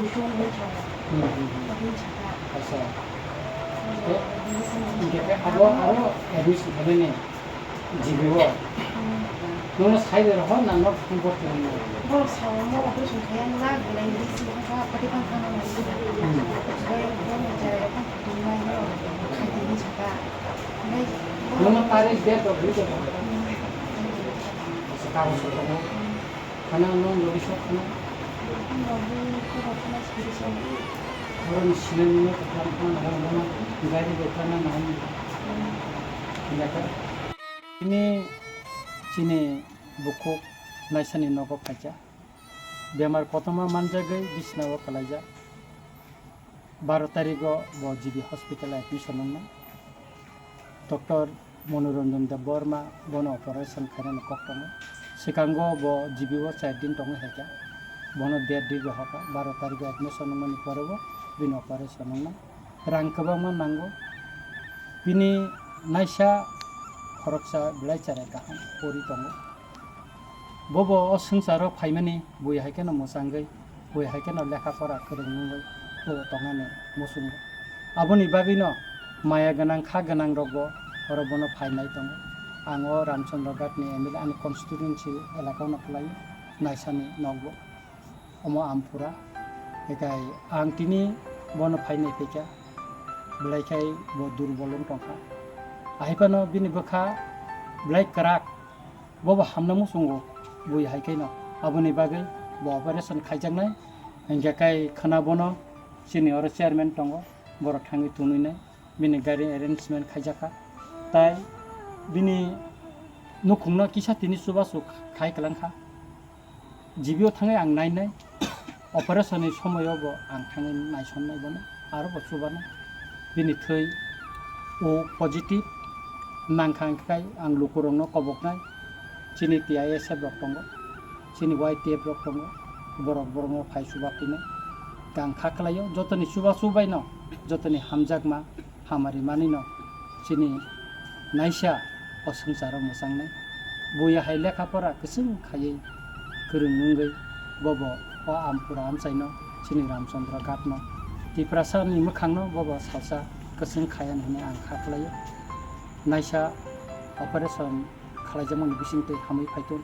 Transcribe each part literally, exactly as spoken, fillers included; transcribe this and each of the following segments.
Tongo. Hmm, hmm, hmm. Aboni saka. Acha. Aboni saka. Hingke khe abo aro admission khainani G B o. Hmm. Nono sai de roho nangno phone bo tongmo. Borok sao mo operation khaina na gwnang bisi kha pati phang phang nang. Hmm. Bai bo mo jara phang phang nang no. Khaidi ni saka. Bai bo. Nono tarik date of birth. Hmm. Saka bo sotomo. Khana nwng logi sok khana? Ang logi khoro khana siri sok. Khoro ni sinai nini kwthang khana nang nang nang gari bai khana nang. Yakha. Ini chini bukhuk naisani nogo phaikha. Bemar kotorma manjagwi bisnao kwlaijak. Baro tarigo bo G B hospital admission wngnai. Doctor Manoranjan Debbarma bono operation khainani kok tongo. Swkango bo G B o char din tongwi haikha. Bono date rwi rohorkha, baro tarigo admission wngmani pore bo bini operation wngnai. Rang kwbangma nango. Bini naisa khoroksa belai cherai kaham pori tongo. Bobo o swngcharo phaimani bui hai kheno mwchangwi, bui hai kheno lekha pora kwrwng wngwi bo tongnani muchungo. Aboni bagwino maya gwnang kha gwnang rokbo oro bono phainai tongo. Ang o Ramchandra Ghat ni M L A ani constituency elaka no kwlaio, naisani nokbo. Omo Ampura. Ekai ang tini bono phainai phaikha, belai khai bo durbol wng tongkha. Ahaipano bini bwkha belai kwrak, bobo hamna muchungo bui hai khaino. Aboni bagwi bo operation khaijaknai, hingkhe kai khwna bono chini oro chairman tongo, borok thangwi tunui nai. Bini gari arrangement khaijakha, tai bini nukhungno kisa tini chubachu khai kwlangkha. G B o thangwi ang nainai, operation ni somoio bo ang thangwi naisonnai bono, aro bo chubanai. Bini thwi O positive nangkha, hwnkhe ang lukurokno koboknai, chini T I S F rok tongo, chini Y T F rok tongo, borok borokno phai chuba phinai. Ang kha khlaio, jotoni chubachu baino, jotoni hamjakma, hamari manwino chini naisa o swngcharo mwchangnai. Buya hai lekha pora kwchwng khaiwi kwrwng wngwi bobo o Ampura amchaino chini Ramchandra Ghatno Tiprasani mwkhangno bobo salsa kwchwng khaiyan hwnwi ang kha khlaio. Naisa operation khlaijakmani bisingtwi hamwi phaitun,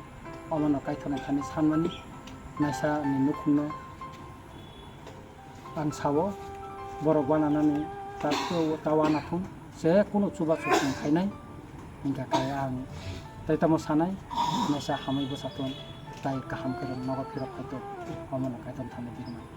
omono kaithoma thani sanmani naisani nukhungno. Ang sao, borok wananani ta, ta wana thung, je kunu chubachu chwng khainai, hingkha khe ang tei tamo sanai, naisa hamwi bwsa thung, tai kaham khe nogo phirok phai thung, omono kaitor thani birmani.